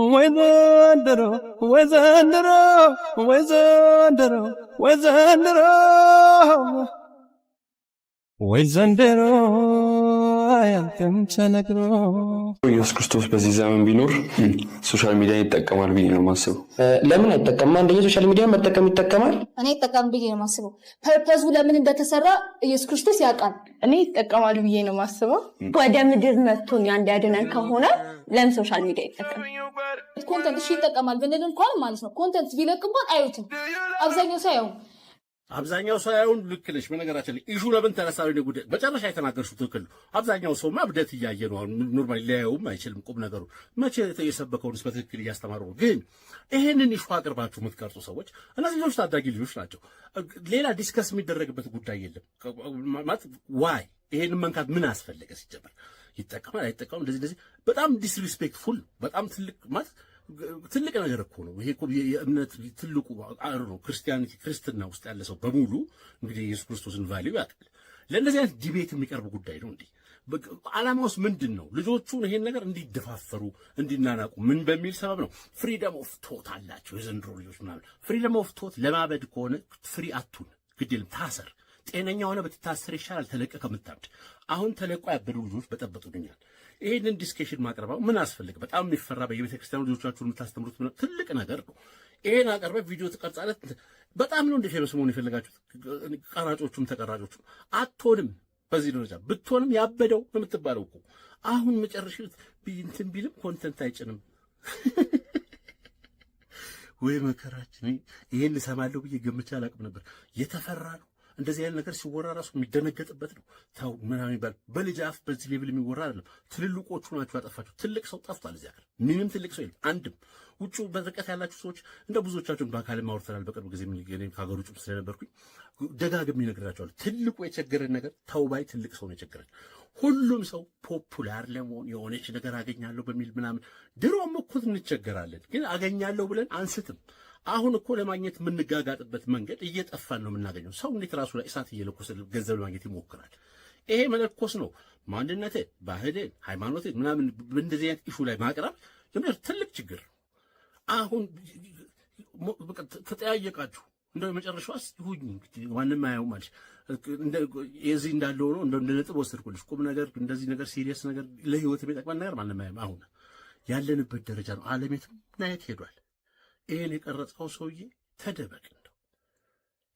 ወይ ዘንድሮ፣ ወይ ዘንድሮ፣ ወይ ዘንድሮ፣ ወይ ዘንድሮ፣ ወይ ዘንድሮ አያልቅም ተነግሮ። ኢየሱስ ክርስቶስ በዚህ ዘመን ቢኖር social media ይጠቀማል ብዬ ነው የማስበው። ለምን አይጠቀምም? አንደኛ social media መጠቀም ይጠቀማል። እኔ ይጠቀም ብዬ ነው የማስበው። Purpose ኡ ለምን እንደተሰራ ኢየሱስ ክርስቶስ ያውቃል። እኔ ይጠቀማል ብዬ ነው የማስበው። ወደ ምድር መጥቶ እኛን እንዲያድነን ከሆነ ለምን social media ይጠቀም? Content እሺ ይጠቀማል ብንል እንኳን ማለት ነው፣ content ቢለቅ እንኳን አዩትም። አብዛኛው ሰው አያዩም። አብዛኛው ሰው ያውን ልክ ነሽ። በነገራችን ላይ issue ለምን ተነሳ? ነው ጉዳይ መጨረሻ የተናገርሽው ትክክል ነው። አብዛኛው ሰው እብደት እያየ ነው። አሁን normally ሊያየውም አይችልም። ቁም ነገሩ መቼ የሰበከውንስ በትክክል እያስተማሩ ነው። ግን ይሄንን issue አቅርባችሁ የምትቀርጹ ሰዎች፣ እነዚህ ልጆች ታዳጊ ልጆች ናቸው። ሌላ discuss የሚደረግበት ጉዳይ የለም። ማለት why ይሄንን መንካት ምን አስፈለገ? ሲጀመር ይጠቀማል አይጠቀምም፣ እንደዚህ እንደዚህ በጣም disrespectful፣ በጣም ትልቅ ማለት ትልቅ ነገር እኮ ነው። ይሄ እኮ የእምነት ትልቁ ነው። Christianity፣ ክርስትና ውስጥ ያለ ሰው በሙሉ እንግዲህ ኢየሱስ ክርስቶስን value ያውቃል። ለእንደዚህ አይነት debate የሚቀርብ ጉዳይ ነው እንዴ? ዓላማውስ ምንድን ነው? ልጆቹን ይሄን ነገር እንዲደፋፈሩ፣ እንዲናናቁ ምን በሚል ሰበብ ነው? Freedom of thought አላቸው የዘንድሮ ልጆች ምናምን። Freedom of thought ለማበድ ከሆነ free አቱን፣ ግድ የለም ታሰር። ጤነኛ ሆነ ብትታሰር ይሻላል ተለቀ ከምታብድ። አሁን ተለቆ ያበዱ ልጆች በጠበጡኛል። ይሄንን discussion ማቅረባው ምን አስፈልግ? በጣም የሚፈራ በየቤተ ክርስቲያኑ ልጆቻችሁን የምታስተምሩት ትልቅ ነገር ነው። ይሄን አቀርበ ቪዲዮ ትቀርጻለህ። በጣም ነው እንደ famous መሆን የፈለጋችሁት። ቀራጮቹም ተቀራጮቹም አትሆንም። በዚህ ደረጃ ብትሆንም ያበደው ነው የምትባለው እኮ። አሁን መጨረሻ እንትን ቢልም content አይጭንም ወይ መከራችን። ይሄን እሰማለሁ ብዬ ገምቼ አላውቅም ነበር። የተፈራ ነው። እንደዚህ አይነት ነገር ሲወራ ራሱ የሚደነገጥበት ነው። ተው ምናምን ይባል። በልጅ አፍ በዚህ level የሚወራ አይደለም። ትልልቆቹ ናቸው ያጠፋቸው። ትልቅ ሰው ጠፍቷል እዚህ ሀገር። ምንም ትልቅ ሰው የለም። አንድም ውጩ በርቀት ያላችሁ ሰዎች እንደ ብዙዎቻችሁን በአካል ማውርተናል። በቅርብ ጊዜ ከሀገር ውጭ ስለነበርኩኝ ደጋግሜ እነግራቸዋለሁ። ትልቁ የቸገረን ነገር ተውባይ ትልቅ ሰው ነው የቸገረን። ሁሉም ሰው popular ለመሆን የሆነች ነገር አገኛለሁ በሚል ምናምን፣ ድሮም እኮ እንቸገራለን፣ ግን አገኛለሁ ብለን አንስትም። አሁን እኮ ለማግኘት የምንጋጋጥበት መንገድ እየጠፋን ነው የምናገኘው። ሰው እንዴት ራሱ ላይ እሳት እየለኮሰ ገንዘብ ለማግኘት ይሞክራል? ይሄ መለኮስ ነው። ማንነትን፣ ባህልን፣ ሃይማኖትን ምናምን እንደዚህ አይነት issue ላይ ማቅረብ ትልቅ ችግር። አሁን ተጠያየቃችሁ እንደው የመጨረሻዋስ ይሁን ማንም አያየውም አለሽ። የዚህ እንዳለ ሆኖ እንደ ነጥብ ወሰድኩልሽ። ቁም ነገር እንደዚህ ነገር፣ serious ነገር፣ ለህይወት የሚጠቅመን ነገር ማንም አያየውም። አሁን ያለንበት ደረጃ ነው። ዓለም የትም ናየት ሄዷል። ይሄን የቀረጽከው ሰውዬ ተደበቅ። እንደው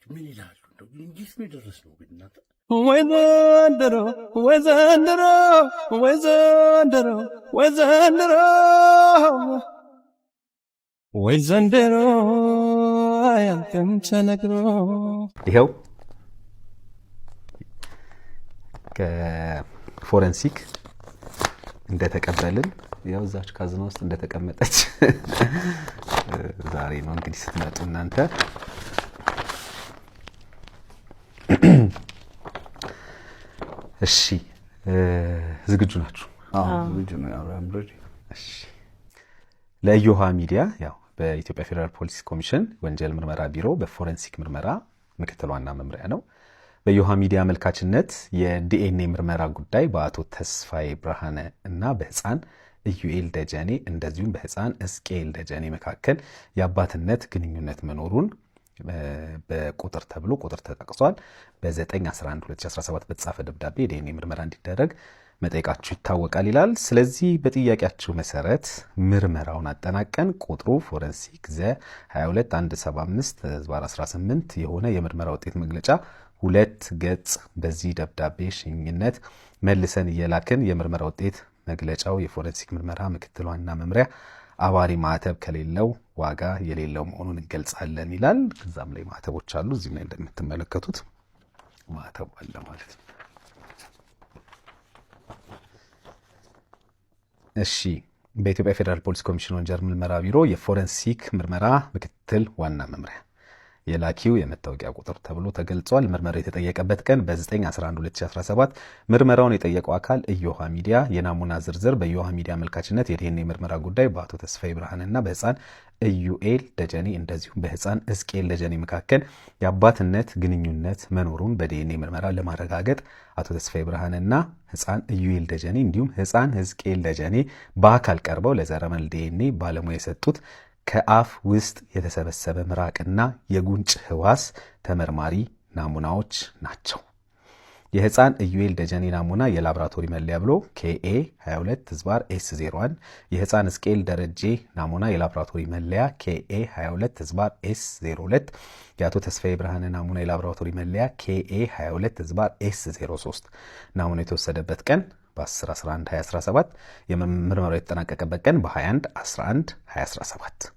ምን ይላሉ? እንደው እንዴት ነው የደረስነው ግን እናንተ? ወይ ዘንድሮ፣ ወይ ዘንድሮ፣ ወይ ዘንድሮ፣ ወይ ዘንድሮ፣ ወይ ዘንድሮ አያልቅም ተነግሮ። ይኸው ከ forensic እንደተቀበልን ያው እዛች ካዝና ውስጥ እንደተቀመጠች ዛሬ ነው እንግዲህ ስትመጡ እናንተ። እሺ ዝግጁ ናችሁ? እሺ። ለእዮሃ ሚዲያ ያው በኢትዮጵያ ፌዴራል ፖሊስ ኮሚሽን ወንጀል ምርመራ ቢሮ በፎረንሲክ ምርመራ ምክትል ዋና መምሪያ ነው። በእዮሃ ሚዲያ አመልካችነት የዲኤንኤ ምርመራ ጉዳይ በአቶ ተስፋዬ ብርሃነ እና በህፃን ኢዩኤል ደጀኔ እንደዚሁም በህፃን እስቄል ደጀኔ መካከል የአባትነት ግንኙነት መኖሩን በቁጥር ተብሎ ቁጥር ተጠቅሷል። በ9/11/2017 በተጻፈ ደብዳቤ የዲኤንኤ ምርመራ እንዲደረግ መጠየቃችሁ ይታወቃል ይላል። ስለዚህ በጥያቄያችሁ መሰረት ምርመራውን አጠናቀን ቁጥሩ ፎረንሲክ ዘ 22175/18 የሆነ የምርመራ ውጤት መግለጫ 2 ገጽ በዚህ ደብዳቤ ሽኝነት መልሰን እየላክን የምርመራ ውጤት መግለጫው የፎረንሲክ ምርመራ ምክትል ዋና መምሪያ አባሪ ማዕተብ ከሌለው ዋጋ የሌለው መሆኑን እንገልጻለን ይላል። እዛም ላይ ማዕተቦች አሉ። እዚህም ላይ እንደምትመለከቱት ማዕተቡ አለ ማለት ነው። እሺ፣ በኢትዮጵያ ፌዴራል ፖሊስ ኮሚሽን ወንጀል ምርመራ ቢሮ የፎረንሲክ ምርመራ ምክትል ዋና መምሪያ የላኪው የመታወቂያ ቁጥር ተብሎ ተገልጿል። ምርመራው የተጠየቀበት ቀን በ9/11/2017። ምርመራውን የጠየቀው አካል እዮሃ ሚዲያ። የናሙና ዝርዝር በእዮሃ ሚዲያ አመልካችነት የዲኤንኤ ምርመራ ጉዳይ በአቶ ተስፋዬ ብርሃንና በህፃን ኢዩኤል ደጀኔ እንደዚሁም በህፃን ሕዝቅኤል ደጀኔ መካከል የአባትነት ግንኙነት መኖሩን በዲኤንኤ ምርመራ ለማረጋገጥ አቶ ተስፋዬ ብርሃንና ህፃን ኢዩኤል ደጀኔ እንዲሁም ህፃን ሕዝቅኤል ደጀኔ በአካል ቀርበው ለዘረመል ዲኤንኤ ባለሙያ የሰጡት ከአፍ ውስጥ የተሰበሰበ ምራቅና የጉንጭ ህዋስ ተመርማሪ ናሙናዎች ናቸው። የህፃን ኢዩኤል ደጀኔ ናሙና የላብራቶሪ መለያ ብሎ KA 22/S 01፣ የህፃን ሕዝቅኤል ደረጄ ናሙና የላብራቶሪ መለያ KA 22/S 02፣ የአቶ ተስፋዬ ብርሃነ ናሙና የላብራቶሪ መለያ KA 22/S 03። ናሙና የተወሰደበት ቀን በ10 11 2017፣ የምርመራው የተጠናቀቀበት ቀን በ21 11 2017።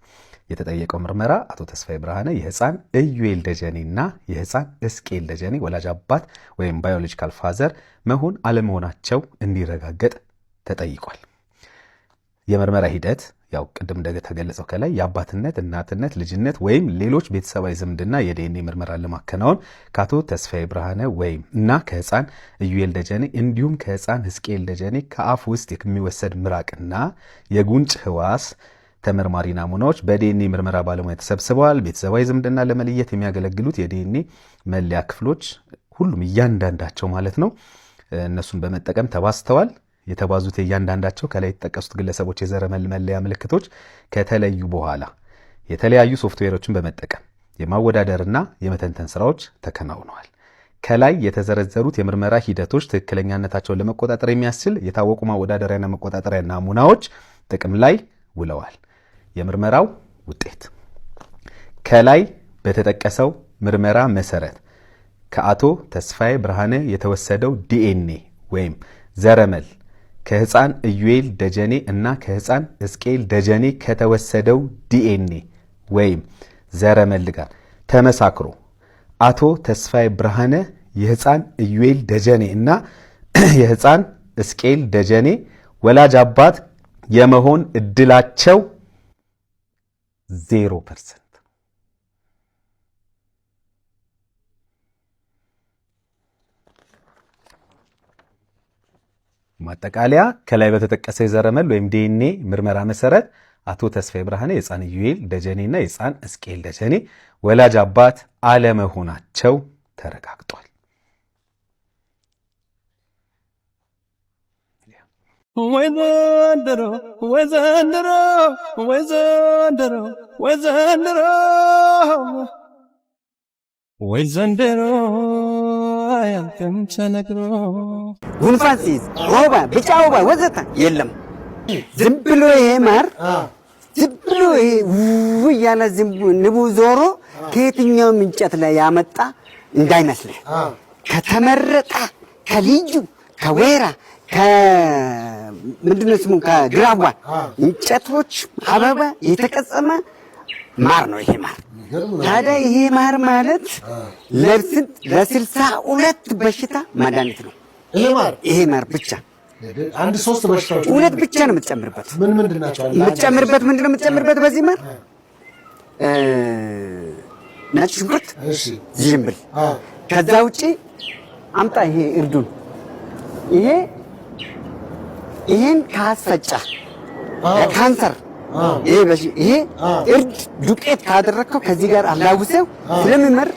የተጠየቀው ምርመራ አቶ ተስፋዬ ብርሃነ የህፃን ኢዩኤል ደጀኔና የህፃን ሕዝቅኤል ደጀኔ ወላጅ አባት ወይም biological father መሆን አለመሆናቸው እንዲረጋገጥ ተጠይቋል። የምርመራ ሂደት ያው ቅድም እንደተገለጸው ከላይ የአባትነት፣ እናትነት፣ ልጅነት ወይም ሌሎች ቤተሰባዊ ዝምድና የዲኤንኤ ምርመራ ለማከናወን ከአቶ ተስፋዬ ብርሃነ ወይም እና ከህፃን ኢዩኤል ደጀኔ እንዲሁም ከህፃን ሕዝቅኤል ደጀኔ ከአፍ ውስጥ የሚወሰድ ምራቅና የጉንጭ ህዋስ ተመርማሪ ናሙናዎች በዲኤንኤ ምርመራ ባለሙያ ተሰብስበዋል። ቤተሰባዊ ዝምድና ለመለየት የሚያገለግሉት የዲኤንኤ መለያ ክፍሎች ሁሉም እያንዳንዳቸው ማለት ነው እነሱን በመጠቀም ተባዝተዋል። የተባዙት የእያንዳንዳቸው ከላይ የተጠቀሱት ግለሰቦች የዘረመል መለያ ምልክቶች ከተለዩ በኋላ የተለያዩ ሶፍትዌሮችን በመጠቀም የማወዳደርና የመተንተን ስራዎች ተከናውነዋል። ከላይ የተዘረዘሩት የምርመራ ሂደቶች ትክክለኛነታቸውን ለመቆጣጠር የሚያስችል የታወቁ ማወዳደሪያና መቆጣጠሪያ ናሙናዎች ጥቅም ላይ ውለዋል። የምርመራው ውጤት ከላይ በተጠቀሰው ምርመራ መሰረት ከአቶ ተስፋዬ ብርሃነ የተወሰደው ዲኤንኤ ወይም ዘረመል ከህፃን ኢዩኤል ደጀኔ እና ከህፃን ሕዝቅኤል ደጀኔ ከተወሰደው ዲኤንኤ ወይም ዘረመል ጋር ተመሳክሮ አቶ ተስፋዬ ብርሃነ የህፃን ኢዩኤል ደጀኔ እና የህፃን ሕዝቅኤል ደጀኔ ወላጅ አባት የመሆን እድላቸው 0%። ማጠቃለያ፣ ከላይ በተጠቀሰ የዘረመል ወይም ዲኤንኤ ምርመራ መሰረት አቶ ተስፋዬ ብርሃነ የህፃን ኢዩኤል ደጀኔና የህፃን ሕዝቅኤል ደጀኔ ወላጅ አባት አለመሆናቸው ተረጋግጧል። ወይ ዘንድሮ፣ ወይ ዘንድሮ፣ ወይ ዘንድሮ፣ ወይ ዘንድሮ፣ ወይ ዘንድሮ አያልቅም ተነግሮ። ጉንፋን ሲይዝ ወባ፣ ቢጫ ወባ ወዘተ የለም። ዝም ብሎ ይሄ ማር ዝም ብሎ ይሄ ውው እያለ ዝም ንቡ ዞሮ ከየትኛውም እንጨት ላይ ያመጣ እንዳይመስልህ፣ ከተመረጠ ከልዩ ከወይራ፣ ከምንድነው ስሙ፣ ከግራዋ እንጨቶች አበባ የተቀሰመ ማር ነው ይሄ ማር። ታዲያ ይሄ ማር ማለት ለ62 በሽታ መድኃኒት ነው። ይሄ ማር ብቻ። አንድ ሶስት በሽታዎች። ሁለት ብቻ ነው የምትጨምርበት። ምን ምንድን ናቸው? የምትጨምርበት ምንድን ነው የምትጨምርበት? በዚህ ማር ነጭ ሽንኩርት፣ ዝንጅብል። ከዛ ውጪ አምጣ ይሄ እርዱን፣ ይሄን ካስፈጫ ለካንሰር ይሄ እርድ ዱቄት ካደረግከው ከዚህ ጋር አላውሰው ስለሚመር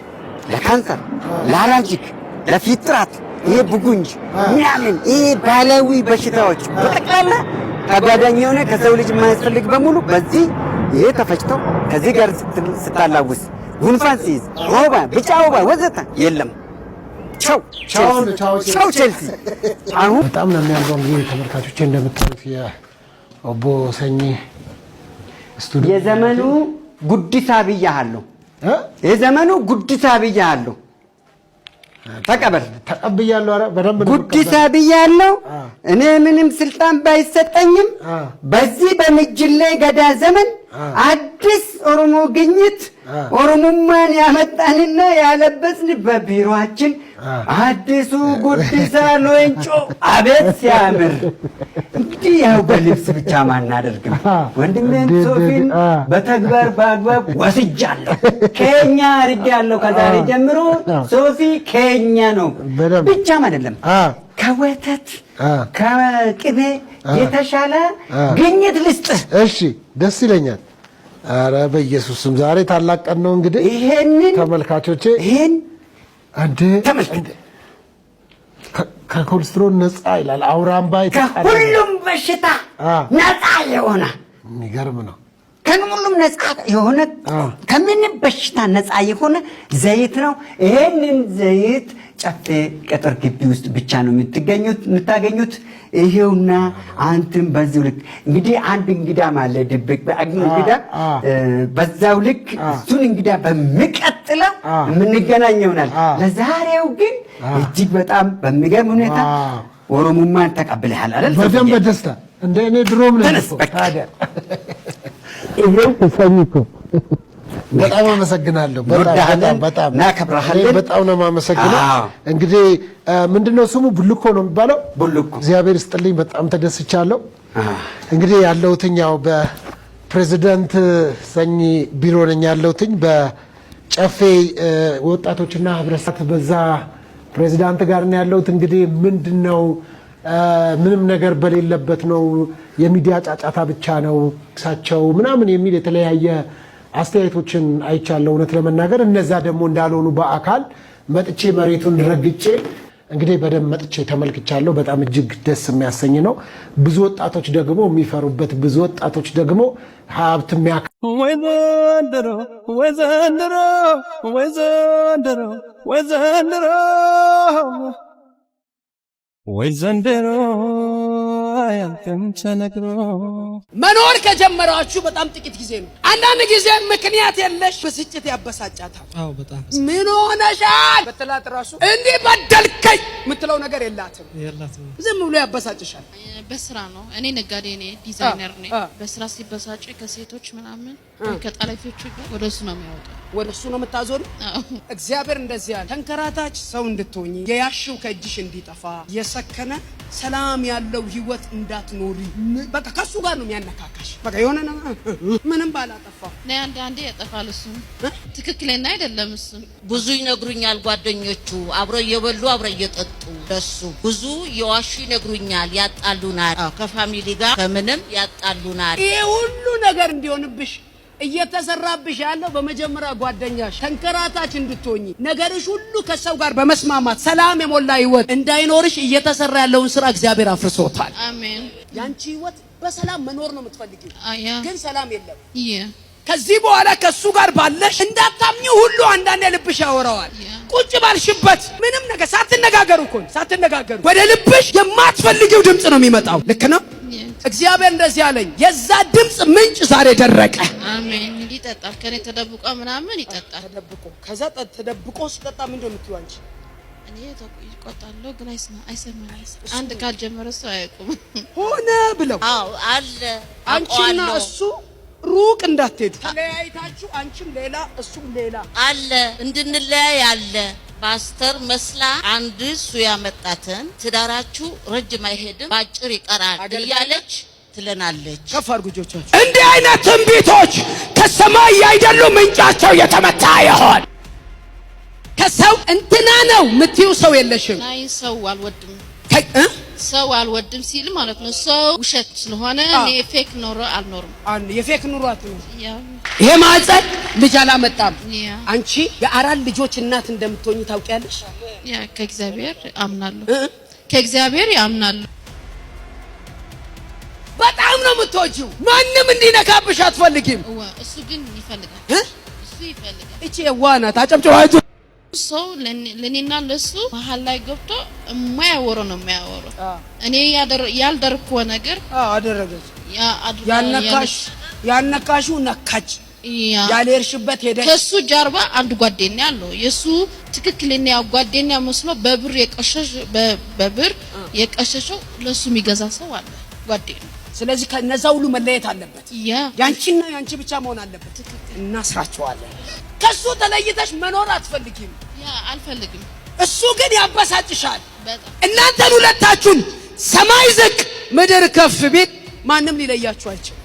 ለካንሰር፣ ለ allergic፣ ለፊት ጥራት፣ ይሄ ብጉንጅ ምናምን፣ ይሄ ባህላዊ በሽታዎች በጠቅላላ ተጓዳኝ የሆነ ከሰው ልጅ የማያስፈልግ በሙሉ በዚህ ይሄ ተፈጭቶ ከዚህ ጋር ስታላውስ ጉንፋን ሲይዝ ወባ፣ ቢጫ ወባ ወዘተ የለም። ቻው ቻው ቼልሲ። አሁን በጣም ነው የሚያምረው። እንግዲህ ተመልካቾቼ እንደምታዩት የኦቦ ሰኚ ስቱዲዮ። የዘመኑ ጉዲሳ ብያለሁ። የዘመኑ ጉዲሳ ብያለሁ። ተቀበል። ተቀብያለሁ። ኧረ በደንብ ነው። ጉዲሳ ብያለሁ። እኔ ምንም ስልጣን ባይሰጠኝም በዚህ በምጅሌ ገዳ ዘመን አዲስ ኦሮሞ ግኝት ኦሮሙማን ያመጣንና ያለበስን በቢሮአችን አዲሱ ጉዲሳ ሎንጮ አቤት ሲያምር! እንግዲህ ያው በልብስ ብቻ ማናደርግም። ወንድሜን ሶፊን በተግባር በአግባብ ወስጃለሁ፣ ከኛ አድርጌያለሁ። ከዛሬ ጀምሮ ሶፊ ከኛ ነው። ብቻም አይደለም፣ ከወተት ከቅቤ የተሻለ ግኝት ልስጥህ። እሺ፣ ደስ ይለኛል። ኧረ በኢየሱስም ዛሬ ታላቅ ቀን ነው። እንግዲህ ይሄንን ተመልካቾቼ ይሄን እንዴ ተመልከት። ከኮሌስትሮል ነፃ ይላል። አውራምባ ከሁሉም በሽታ ነፃ የሆነ የሚገርም ነው። ከሁሉም ነፃ የሆነ፣ ከምንም በሽታ ነፃ የሆነ ዘይት ነው። ይሄንን ዘይት ጨፌ ቅጥር ግቢ ውስጥ ብቻ ነው የምታገኙት። ይሄውና አንተም በዚሁ ልክ እንግዲህ አንድ እንግዳም አለ፣ ድብቅ እንግዳ። በዛው ልክ እሱን እንግዳ በሚቀጥለው የምንገናኝ ይሆናል። ለዛሬው ግን እጅግ በጣም በሚገርም ሁኔታ ኦሮሙማን ተቀብለሃል አይደል? በደንብ በደስታ፣ እንደ እኔ ድሮም ነው ተነስ በቃ። ታዲያ። ይሄው ሰኝ እኮ በጣም አመሰግናለሁ። በጣም እንወድሃለን፣ በጣም በጣም እናከብርሃለን። እኔ በጣም ነው የማመሰግነው። እንግዲህ ምንድነው ስሙ? ቡልኮ ነው የሚባለው። ቡልኮ። እግዚአብሔር ይስጥልኝ። በጣም ተደስቻለሁ። እንግዲህ ያለሁትኝ ያው በፕሬዚደንት ሰኚ ቢሮ ነኝ ያለሁትኝ፣ በጨፌ ወጣቶችና ህብረተሰብ በዛ ፕሬዚዳንት ጋር ነው ያለሁት። እንግዲህ ምንድነው ምንም ነገር በሌለበት ነው፣ የሚዲያ ጫጫታ ብቻ ነው እሳቸው ምናምን የሚል የተለያየ አስተያየቶችን አይቻለሁ። እውነት ለመናገር እነዛ ደግሞ እንዳልሆኑ በአካል መጥቼ መሬቱን ረግጬ እንግዲህ በደንብ መጥቼ ተመልክቻለሁ። በጣም እጅግ ደስ የሚያሰኝ ነው። ብዙ ወጣቶች ደግሞ የሚፈሩበት፣ ብዙ ወጣቶች ደግሞ ሀብት የሚያ ወይ ዘንድሮ፣ ወይ ዘንድሮ፣ ወይ ዘንድሮ፣ ወይ ዘንድሮ፣ ወይ ዘንድሮ አያልቅም ተነግሮ። መኖር ከጀመራችሁ በጣም ጥቂት ጊዜ ነው። አንዳንድ ጊዜ ምክንያት የለሽ ብስጭት ያበሳጫታል። በጣም። ምን ሆነሻል ብትላት ራሱ እንዲህ በደልከኝ የምትለው ነገር የላትም። የላትም። ዝም ብሎ ያበሳጭሻል። በስራ ነው። እኔ ነጋዴ ነኝ፣ ዲዛይነር ነኝ። በስራ ሲበሳጭ ከሴቶች ምናምን ወይ ከጠላፊዎቹ ጋር ወደ እሱ ነው የሚያወጣው። ወደ እሱ ነው የምታዞሩ። እግዚአብሔር እንደዚህ ያለ ተንከራታች ሰው እንድትሆኚ፣ የያሽው ከእጅሽ እንዲጠፋ፣ የሰከነ ሰላም ያለው ህይወት እንዳትኖሪ፣ በቃ ከሱ ጋር ነው የሚያነካካሽ። በቃ የሆነ ነገር ምንም ባላጠፋው እኔ አንዳንዴ ያጠፋል። እሱም ትክክለኛ አይደለም። እሱም ብዙ ይነግሩኛል ጓደኞቹ፣ አብረው እየበሉ አብረው እየጠጡ ለሱ ብዙ የዋሹ ይነግሩኛል። ያጣሉናል። አዎ፣ ከ family ጋር ከምንም ያጣሉናል። ይሄ ሁሉ ነገር እንዲሆንብሽ እየተሰራብሽ ያለው በመጀመሪያ ጓደኛሽ ተንከራታች እንድትሆኚ፣ ነገርሽ ሁሉ ከሰው ጋር በመስማማት ሰላም የሞላ ህይወት እንዳይኖርሽ እየተሰራ ያለውን ስራ እግዚአብሔር አፍርሶታል። አሜን። ያንቺ ህይወት በሰላም መኖር ነው የምትፈልጊው፣ ግን ሰላም የለም። ከዚህ በኋላ ከሱ ጋር ባለሽ እንዳታምኚ ሁሉ አንዳንዴ ልብሽ ያወራዋል። ቁጭ ባልሽበት ምንም ነገር ሳትነጋገሩ እኮ ነው፣ ሳትነጋገሩ ወደ ልብሽ የማትፈልጊው ድምፅ ነው የሚመጣው። ልክ ነው። እግዚአብሔር እንደዚህ አለኝ፣ የዛ ድምፅ ምንጭ ዛሬ ደረቀ። አሜን። ይጠጣል፣ ከኔ ተደብቆ ምናምን ይጠጣል። ተደብቆ ከዛ ተደብቆ ሲጠጣ ምንድን ነው የምትይው አንቺ? እኔ ይቆጣለሁ፣ ግን አይሰማም። አንድ ካልጀመረ ሰው አያውቁም። ሆነ ብለው አዎ አለ። አንቺና አውቀዋለሁ። እሱ ሩቅ እንዳትሄዱ ተለያይታችሁ፣ አንቺም ሌላ እሱም ሌላ። አለ፣ እንድንለያይ አለ። ፓስተር መስላ አንድ እሱ ያመጣትን ትዳራችሁ ረጅም አይሄድም፣ ባጭር ይቀራል እያለች ትለናለች። ከፍ አድርጉ እጆቻችሁ። እንዲህ አይነት ትንቢቶች ከሰማይ ያይደሉ፣ ምንጫቸው የተመታ ይሆን። ከሰው እንትና ነው የምትይው ሰው የለሽም። ናይ ሰው አልወድም፣ ሰው አልወድም ሲል ማለት ነው። ሰው ውሸት ስለሆነ እኔ fake ኑሮ አልኖርም። የ fake ኑሮ አትኖር። ያ። ይሄ ማህፀን ልጅ አላመጣም። ያ። አንቺ የአራት ልጆች እናት እንደምትሆኚ ታውቂያለሽ። Yeah፣ ከእግዚአብሔር አምናለሁ። ከእግዚአብሔር ያምናለሁ። በጣም ነው የምትወጂው። ማንም እንዲነካብሽ አትፈልጊም። እወ፣ እሱ ግን ይፈልጋል። እሱ ይፈልጋል። እቺ የዋህ ናት። አጨብጭባችሁ። ሰው ለኔና ለሱ መሀል ላይ ገብቶ የማያወራው ነው የሚያወራው። እኔ ያልደረኩት ነገር አደረገች። ያ አድርጋ ያነካሽ ያነካሹ ነካች። ያልሄድሽበት ሄደሽ። ከሱ ጀርባ አንድ ጓደኛ አለው። የሱ ትክክለኛ ጓደኛ መስሎ በብር የቀሸሸው ለሱ የሚገዛ ሰው አለ ጓደኛ። ስለዚህ ከነዛ ሁሉ መለየት አለበት። ያንቺና ያንቺ ብቻ መሆን አለበት። እናስራቸዋለን። ከሱ ተለይተሽ መኖር አትፈልጊም። Yeah፣ አልፈልግም። እሱ ግን ያበሳጭሻል። በጣም። እናንተን ሁለታችሁን ሰማይ ዝቅ ምድር ከፍ ቢል ማንም ሊለያችሁ አይችልም።